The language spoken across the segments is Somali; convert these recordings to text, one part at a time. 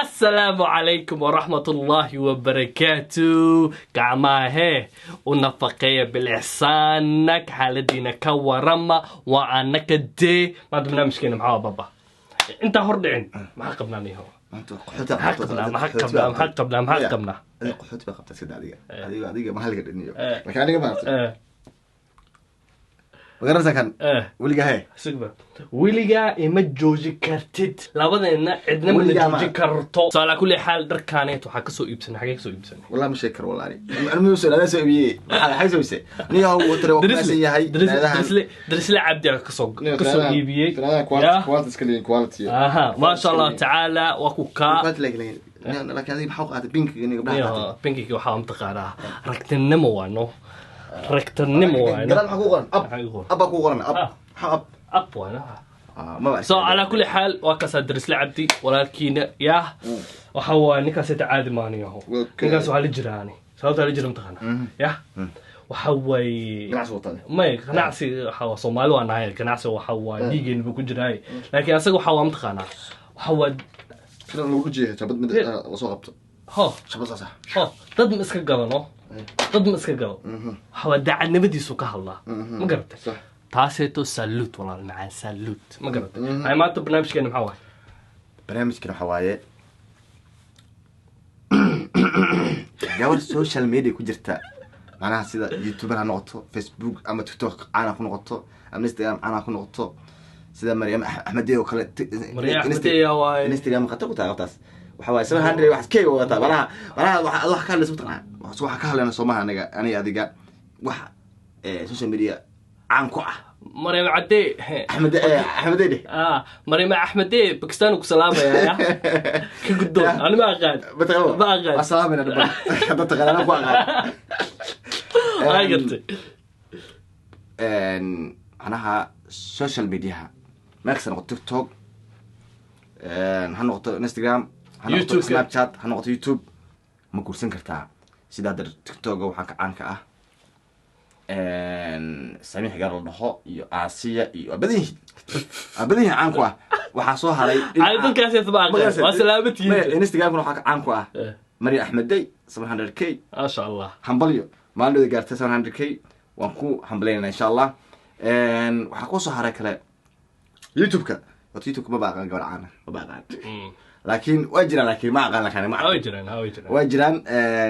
Asalaamu calaykum waraxmatullaahi wabarakaatu. Gacmahee u nafaqeeya bilixsaanak, xaaladiina ka warama. Waa anaka dee maanta barnaamijkeena maxaa waa, baba? Intaa hor dhicin, maxaa qabnaa niho? Maanta qaxooti. Maxaa qabnaa? Maxaa qabnaa? Maxaa qabnaa? Maxaa qabnaa? Adiga qaxooti baa qabtaa iska daa. Adiga ma halga dhiniyo. Eh. Laakiin aniga maaragtay, ma garanaysaa kan? Eh. Weligaa he? Sigba weligaa ima jooji kartid, labadeenna cidna mana Weligaa jooji karto. So alaa kulli xaal, dharkaaneet waxaa kasoo iibsanay, xagee kasoo iibsanay? Wallahi ma sheegi karo, wallahi anigu soo adaa soo iibiyey. Maxaa soo iibsay niyahow? Watare waa kumaasan yahay finaadahan. Darisle Cabdi aa kasoo iibiyey. Finaadahan Ya. quality iska leeyihin, quality. Aha, maasha Allah tacaala, waa ku kaa. Quality, laakiin adiga maxaa u qaatay pinkiga ni gabdhaha qaatay? Iyo pinkiga waxaa mataqaanaa ragtinimo waano, ragtinimo waano. Gadaal maxaa ku qoran? Ab. Maxaa igu qoran? Ab baa ku qoran, ab. Ah. Maxaa ab? Ab waano. Ah, ma So calaa kulli xaal, waa kaasaa Darisle Cabdi walaalkiina. Yah, waxa waaye ninkaas ita caadi maaniyaho. Ninkaas waxaa la jiraani, sababtaa la jira mataqaana? Yah, waxa waaye ganacsi wataa. May, ganacsi waxa waa Soomaali waa nahay, ganacsi waxa waa dhiigeena buu ku jiraaye, laakiin asaga waxa waa mataqaanaa, waxa waa Sida lagu jeeyo jabad mid lasoo qabto. Ho. Jabad saas ah. Ho, dad ma iska gadano, dad ma iska gado. Waxa waa daacadnimadiisu ka hadlaa, ma garatay? Sax. Taaseeto salute, walaal macaan, salute, ma garatay? Hay, maanta barnaamijkeena maxaa waaye? Barnaamijkan waxa waaye gabar social media ku jirta, macnaha sida YouTuber ha noqoto, Facebook ama TikTok caan ha ku noqoto, ama Instagram caan ha ku noqoto, sida Maryam Axmedey oo kale. Maryam Axmedey yaa waaye? Instagram khatar ku tahay qoftaas. Waxa waaye 700 wax k wadataa. Manaha waxa ka hadlaysa mataqanaa, waxa ka hadlayna soomaha aniga aniga adiga wax social media caan ku ah. Maryam Cadde. Axmed Axmedey dheh. Ah, Maryam Axmedey Bakistan ku salaamaya, ya ka guddoon. Ani ma aqaan. Mataqaan? Ma aqaan. Asalaamina dhibban hadda taqaanana ku aqaan. Waa gartay. Macnaha social mediaha meel kasta noqoto, TikTok ha noqoto, Instagram ha noqoto, YouTube-ka. Snapchat ha noqoto, YouTube, ma guursan kartaa? Sida hadda TikToka waxaa ka caanka ah Samiix Gaar la dhaho iyo Aasiya iyo waa badan yihiin, waa badan yihiin caan ku ah. Waxaa soo haray Ani dadkaas ma aqaan, waa salaamatihiin. Instagramkuna waxaa ka caan ku ah Maryam Axmedey, 700K. Maasha Allah. Hambalyo, maalin gaartay 700K, waan ku hambalyaynaa insha Allah. Waxaa kusoo haray kale YouTube-ka. Horta YouTube-ka maba aqaan gabar caana, maba aqaan, laakiin waa jiraan, laakiin ma aqaan, laakiin ma Way jiraan, ha, way jiraan. Waa jiraan.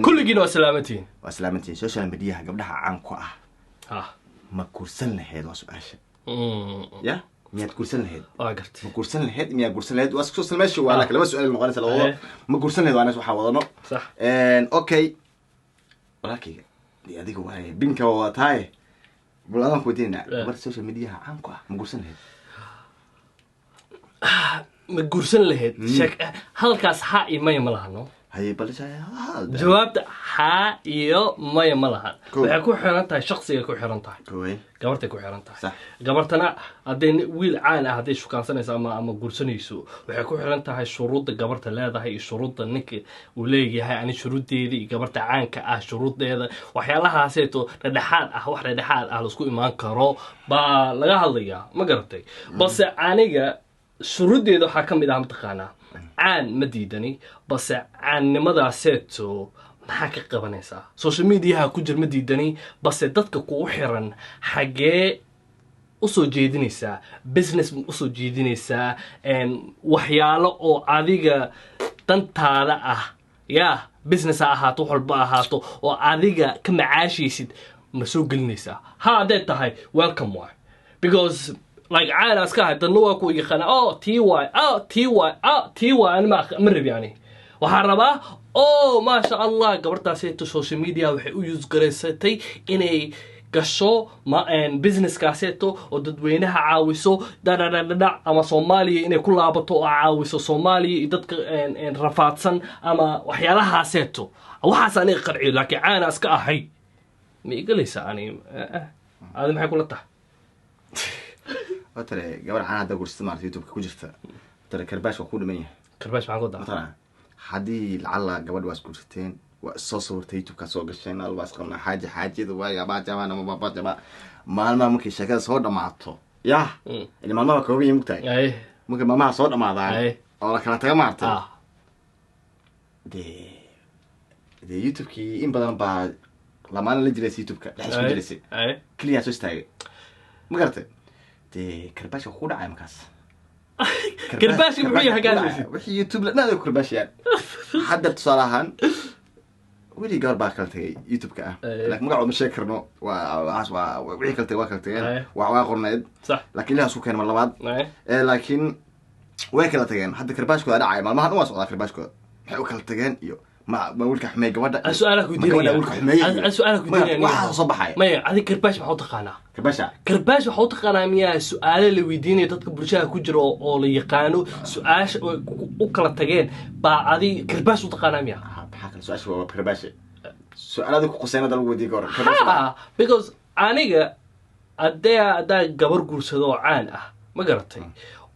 Kulligiina waa salaamatihiin. Waa salaamantihiin. Social mediaha gabdhaha caan ku ah ha ma guursan lahayd? Waa su-aasha. Ya, miyaad guursan lahayd? Waa gartay. Ma guursan lahayd? Miyaad guursan lahayd? Waa isku meesha waa, laakiin laba su-aal noqonaysa labada. Ma guursan lahayd? Waa anas waxaa wadano. Sax. Okay, walaalkayga dee, adiga waaye binka waa tahay, bal adaan ku weydiinayna. Gabar social mediaha caan ku ah ma guursan lahayd? Ma guursan lahayd? Sheek hadalkaas ha iyo maya ma lahano. Haye, bal. Jawaabta ha iyo maya ma lahan. Cool. Waxay ku xiran tahay shaksiga, ku xiran tahay Koy. gabartay ku xiran tahay. Sax. Gabartana hadday wiil caan ah hadday shukaansanayso ama guursanayso, waxay ku xiran tahay shuruudda gabarta leedahay iyo shuruudda ninka uu leeyahay. Ani shuruuddeeda iyo gabarta caanka ah shuruuddeeda, waxyaalahaaseeto dhedhexaad ah, wax dhedhexaad ah laisku imaan karo baa laga hadlayaa, ma garatay? Balse aniga shuruuddeeda waxaa ka mid ah, mataqaanaa, caan ma diidani, balse caannimadaaseeto maxaa ka qabanaysaa? Social mediaha ku jir ma diidani, balse dadka kugu xiran xaggee usoo jeedinaysaa? Business ma usoo jeedinaysaa? Waxyaalo oo adiga dantaada ah, yaa, business ha ahaato, wax walba ahaato oo adiga ka macaashaysid, ma soo gelinaysaa? Ha, hadday tahay, welcome waay, because like caana iska ahay, dadna waa ku yaqaana, oh tii waay, oh tii waay, oh tii waay. Ani ma rabi. Yani waxaan rabaa, oh maasha Allah, gabartaaseeto social media waxay u use garaysatay inay gasho ma businesskaaseeto oo dadweynaha caawiso, dhadhadhadhadhac, ama Soomaaliya inay ku laabato oo caawiso Soomaaliya iyo dadka rafaadsan ama waxyaalahaaseeto. Waxaas aniga qarciyo, laakiin caana iska ahay ma igalaysa ani. Adi maxay kula tahay? Waa tare, gabar caan hadda gursata maarata YouTube-ka ku jirta, tare karbaash waa ku dhiman yahay. Karbaash maxaan ku daa? Matala haddii lacala gabadh waa isguursateen, waa isoo sawirtay, YouTube-kaa soo gasheen, albaa isqabnaa, xaaji xaajiyada waaya baajabaa, maalmaha markay sheekada soo dhamaato, yah, ile maalmaha waa kooban yihin, mugtahay? Ay. Markay maalmaha soo dhamaadaan Ay. oo la kala taga maartay. Ah. Dee YouTube-kii in badan baa lamaana la jiraysay, YouTube-ka dhex isku jiraysay. Keliyaa soo istaagay, ma garatay? Dee karbaashka ku dhacay markaas. Karbaashka muxuu yahay? Karbaashka ku dhacay. Gaadaysid? Wixii YouTube la dhan karbaashayaan. Hadda tusaale ahaan weli gabar baa kala tagay YouTube-ka ah, laakiin magacooda ma sheegi karno. Waa waxaas, waa wixii kala tagay, waa kala tageen. Waa qornayd, laakiin ilaha isku keenay mar labaad. Laakiin way kala tageen. Hadda karbaashkooda dhacay maalmahan dhan waa socdaa karbaashkooda. Maxay u kala tageen iyo ma wiilka xumeey gabadha Aan su-aalaha ku ma gabadha diinaya. wiilka xumeeyey? Aan su'aalaha ku diinaya. Waxaa soo baxaya. Maya, adiga karbaash maxaa u taqaanaa? Karbaasha? Karbaash waxaa u taqaanaa miyaa su-aalo la weydiinayo dadka bulshada ku jira oo la yaqaano su-aasha oo u kala tageen baa adi karbaash u taqaanaa miya? Ah, maxaa kale? Su-aasha waa karbaashe, su-aalada ku quseenada lagu weydiiyo ka hor karbaash. Ha, because aniga haddaa gabar guursado oo caan ah, ma garatay,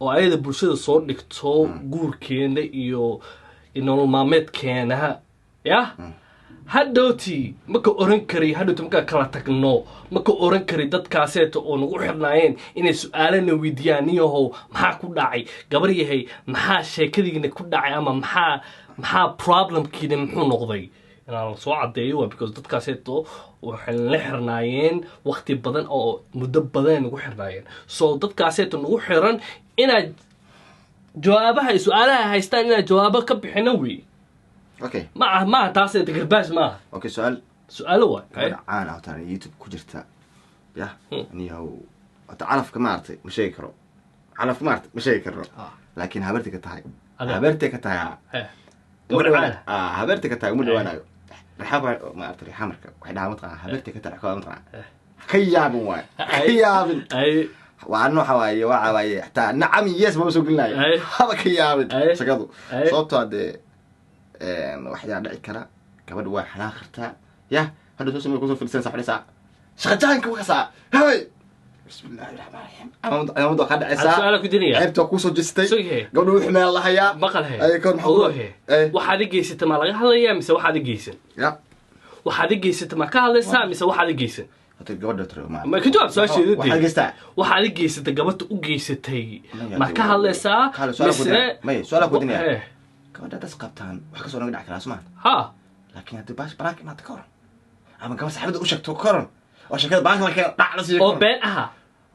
oo ayada bulshada soo dhigto guurkeena iyo nolol maalmeedkeena, yah, hadhowti maka oran kari, hadhowti markaa kala tagno maka oran kari dadkaaseeta oo nagu xirnaayeen inay su-aalana weydiiyaan: "Niyahow, maxaa ku dhacay gabar yahay? Maxaa sheekadiina ku dhacay ama maxaa problemkiina muxuu noqday?" Inaan la soo caddeeyo waa because dadkaaseeto waxay la xirnaayeen waqti badan oo muddo badan nagu xirnaayeen. So dadkaaseeto nagu xiran inaad jawaabaha iyo su-aalaha haystaan inaad jawaabo ka bixino wey. Ma aha, maaha taas garbaash maaha. Okay, su-aal. Su-aalo waay. Gabadha caan ah oo YouTube ku jirta, yah, aniyahow, horta calafka maaragtay ma sheegi karo, calafka maaragtay ma sheegi karno. Laakiin habartay ka tahay. Habartay ka tahay, ha. Uma Gabar dhawaanayo. caan. Ah, habartay ka tahay, uma dhawaanayo. Rixaab maaragtay, rixaa marka waxay dhahaa, mataqana habartay ka tahay, mataqana ka yaabin waay, ka yaabin. Waa waxa waaye, waxa waaye xataa nacam yes mama soo gelinayo. Haba ka yaabin. Shakadu sababtoo dee waxyaa dhici kara, gabadha waa xanaaq kartaa, yah, hadda soo samey kusoo fadhisanaysa, fadhisaa shaqajaanka wakasaa, hey, bismillahi raxmaan raxiim, cimaamad waa kaa dhacaysaa. Su-aala ku dinaya. Ceebta waa kusoo jistay. Sughe. Gabadha wuu xumeeya lahayaa. Maqal he. Ay, koor maxaa Ogohe. Waxaad i geysata maa laga hadlayaa mise waxaad i geysan? Ya. Waxaad i geysata maa ka hadlaysaa mise waxaad i geysan? Horta gabadha tiro ma Ma ka jawaab su-aasheeda dee. Waxaad geystaa. Waxaad i geysata, gabadha u geysatay ma ka hadlaysaa Kaale, su'aal ku mise? dinaya. Maya, su'aal ku dinaya. Gabadha das qabtaan wax kasoo naga dhaci karaa suma. Ha. Laakiin haddii baash banaanka imaata ka waran, ama gabar saxibada u sheegto ka waran, oo sheekada banaanka la keeno, dhac la siiyo ka Oo waran? been aha.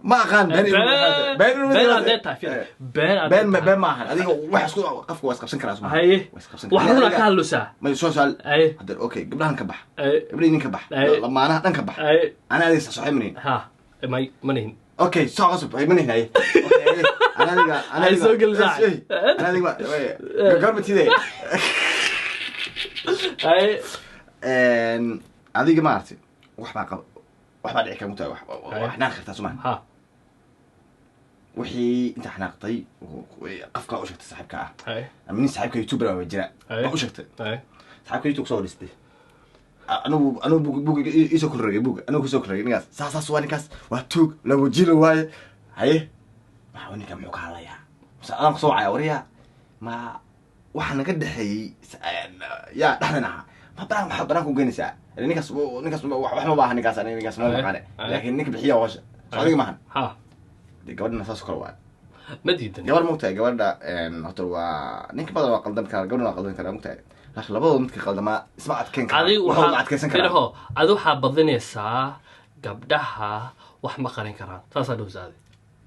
Ma aqaan been inuu been inuu Been haddee tahay, fiir. Been haddee been tahay. Been ma ahan, adiga wax isku qofka waa isqabsan karaa suma. Waa isqabsan Wax karaa. runaa ka hadlaysaa. May soo su'aal. Hadda okay, gabdhahan ka bax. Gabdhihi nin ka bax. Lamaanaha dhan ka bax. Ana adiga saaxiib manihin? Ha, may manihin. Okay, soo qasab ay manihin. Haye, okay, ana adiga ana Ay, adiga soo geli saac. Ana adiga gabar matide. Adiga maaragtay wax baa qab, wax baa dhici kara mutahay, wax wax xanaaqi kartaa suma. Ha. Wixii inta xanaaqtay qofka u sheegtay saaxiibka ah ama nin saaxiibka YouTuber ah jira baa u sheegtay. Saaxiibka YouTube soo dhistay, anigu bug bug iisoo korregay, bug anigu kusoo korregay ninkaas, saas saas waa, ninkaas waa tuug la wajila waaye. Haye, maxaa ninka muxuu ka hadlayaa? Mise adaan kusoo wacaya, waryaa, ma waxa naga dhexeeyey yaa dhexdan ahaa, ma banaan, waxaa banaan ku geynaysaa? Ninkaas ninkaas wax ma baaha, ninkaas aniga ninkaas ma naqaane. Laakiin ninka bixiya hawsha soo adiga maahan. Ha. Dee gabadhana saas oo kale waa. Ma diidan. Gabar mogtahay, gabadha horta waa ninka badan waa qaldan karaa, gabadhan waa qaldan karaa mogtahay, laakiin labadooda midka qaldamaa isma adkeyn karaa. Adiga waxooda ma adkeysan karaa. Firaho, adi waxaa badinaysaa gabdhaha wax ma qarin karaan, saasaa dhowsaaday.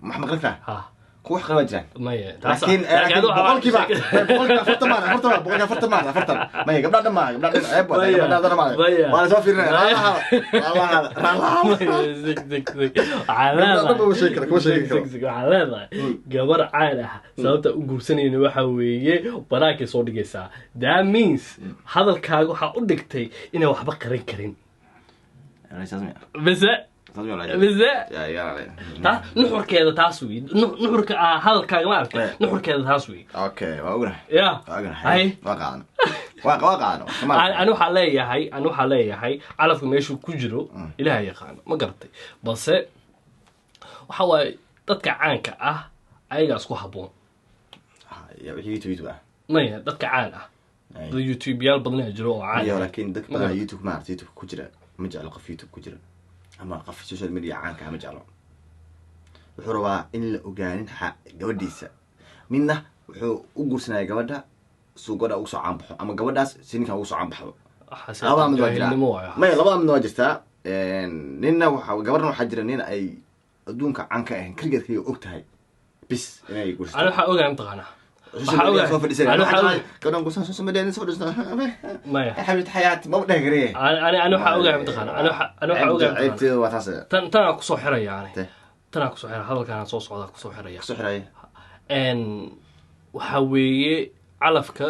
Wax maqlin karaa. Ha. Kuwa wax qalin waa jiraan. Maya, taas laakiin laakiin laakiin adiga boqolkiiba 40 maan, 40 maan, boqolkiiba 40 maan, 40 maya, gabdhaha dhan maaha, gabdhaha dhan ceeb waa. Maya. Gabdhaha dhan maaha. Maya. Waa la soo fiirinaya. Maya. Raalaha, raalaha, raalaha. Maya, sig sig sig, waxaa Gabdhaha dhan ma sheegi karo, kuma sheegi karo. Sig sig, waxaa leedahay gabar caan ah sababta u guursanayna waxa weeye banaankay soo dhigaysaa. That means hadalkaaga waxaa u dhigtay inay waxba qarin karin. Saas miya? Mise? Saas miya? Mise? Ya. Taa nuxurkeeda taas wey. Nuxurka hadalkaaga ma aragtay? Nuxurkeeda taas wey. Okay, waa ognahay. Ya. Waa ognahay. Hay. Waa qaadan, waa qaadan. Ani waxaa leeyahay calafka meeshuu ku jiro Ilaaha yaqaano, ma garatay? Balse waxa waaye dadka caanka ah ayagaa isku habboon. Wixii YouTube ah? Maya, dadka caan ah, dad YouTubeyaal badanaa jiro oo caan Iyo ah. laakiin dad badan YouTube maaragtay, YouTube ku jira ma jeclo. Qof YouTube ku jira ama qof social media caanka ah ma jeclo. Wuxuu rabaa in la ogaanin gabadhiisa. Midna wuxuu u guursanaya gabadha. suu gabadha ugu soo caanbaxo ama gabadhaas si ninkan ugu soo caanbaxdo. Waxaas Labada mid waa jiraa. Jaahilnimo waayo. Maya, labada midna waa jirtaa. Ninna waxa, gabarna waxaa jira nin ay adduunka caan ka ahayn, keligeed keliya og tahay bis inay guursato. Ani waxaa ogahay, mataqaanaa, Social media soo fadhiisanaya. Ani waxaa ogahay. Gabadhan guursan, social media soo fadhiisan. Maya. Xabiibti xayaati maba dheh karee. Ani waxaa ogahay, mataqaanaa, ani waxaa ogahay, mataqaanaa. Ceebteeda waa taas. Tanaa kusoo xiraya ani. Te. Tanaa kusoo xiraya, hadalkaana soo socdaa kusoo xiraya. Kusoo xiraya. Waxaa weeye, calafka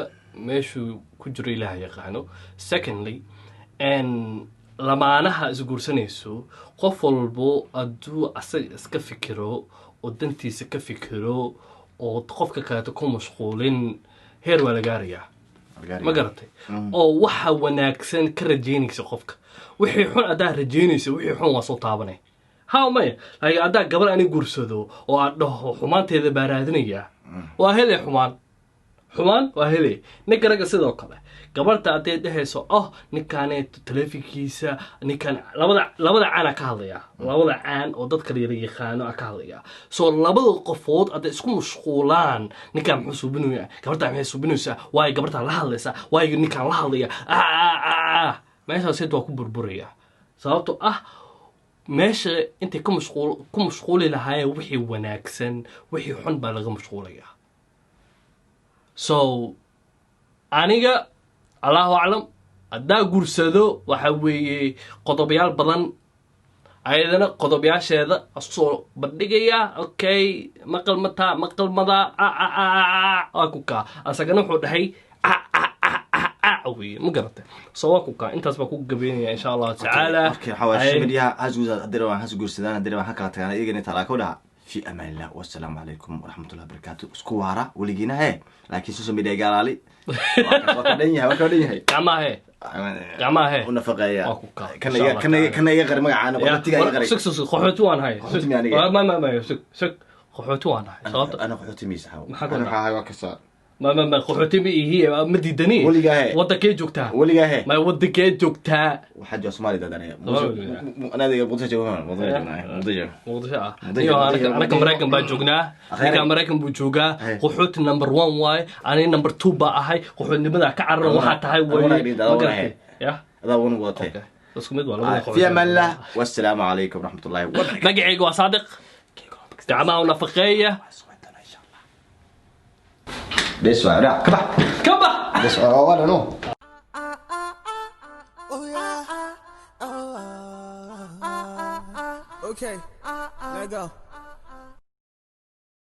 meeshuu ku jiro Ilaah yaqaano. Secondly, lamaanaha isguursanayso, qof walbo hadduu asaga iska fikiro oo dantiisa ka fikiro oo qofka kaleeto ku mashquulin, heer waa la gaarayaa, ma garatay? Oo waxa wanaagsan ka rajaynaysa qofka, wixii xun haddaa rajaynaysa, wixii xun waa soo taabanay. Ha, maya, laakiin haddaa gabar ani guursado oo aad dhaho xumaanteeda baa raadinayaa, waa hele xumaan, xumaan waa hele. Ninka ragga sidoo kale, gabarta hadday dhehayso, "Oh, ninkaaneeto taleefinkiisa," ninkan labada caan a ka hadlaya, labada caan oo dadka la yara yaqaano a ka hadlaya. So labada qofood hadday isku mashquulaan, ninkaan muxuu suubinaya, gabartaa maxay suubinaysaa, waayo gabartaa la hadlaysaa, waayo ninkaan la hadlaya, meeshaas waa ku burburaya, sababto ah meesha intay ka mashquul ku mashquuli lahaayeen wixii wanaagsan, wixii xun baa laga mashquulaya. So aniga, Allahu aclam, haddaa guursado, waxa weeye qodobayaal badan, ayadana qodobayaasheeda soo bandhigayaa. Okay, maqalmataa maqalmadaa, waa ku kaa. Asagana wuxuu dhahay weye, ma garatay? So waa ku kaa, intaas baa ku gabeynaya, insha Allahu tacaala. Marka waxaa waaye, social media has guursadaan haddii rabaan, has guursadaan haddii rabaan, ha kala tagaan iyagana talaa ku dhaha. Fi amaan illah, wassalaamu calaykum waraxmatullahi wabarakaatu. Isku waara weligiina he, laakiin social media gaalaali waa ka dhan yahay, waa ka dhan yahay. Gacmaha he, gacmaha he. U nafaqeeya. Waa ku kaa. Kana iga, kana iga, kana iga qari magacaana, qaxootiga iga qari. Sug, sug, sug, qaxooti waan hay. Qaxooti miyaa aniga? Ma, sug, sug, qaxooti waan ahay, sababta Ana qaxooti miisa? Maxaa ku Ana dhaca? waxaa ahay waa kasaa. Ma qaxooti ma ihi, ma diidani. Weligaa he. Wadankee joogtaa? Weligaa he. Ma wadankee joogtaa? Waxaa jooga Soomaaliya dad aniga. Soomaaliya. Anaadiga Muqdisho jooga, Muqdisho joognaa, Muqdisho. Muqdisho ah. Muqdisho, Iyo Muqdisho, anaka Muqdisho. Maraykan baa joognaa. Akhiiran. Ninkaa Maraykan buu joogaa. Hey. Qaxooti number one waaye, ani number two baa ahay. Qaxootinimadaa ka cararan waxaa tahay Adoo waye. wanaag dhinta, adoo Ma garatay? wanaag. Ya. Adaa wana wadatay. Okay. Isku mid waa labada qaxooti. Fi amaan illah, wassalaamu calaykum waraxmatullahi wabarakatu. Magacayga waa Saadiq, gacmaha u nafaqeeya. Bes waa dhac ka bax. Ka bax. Bes waa dhano. Oh yeah. Oh. Okay. Let go.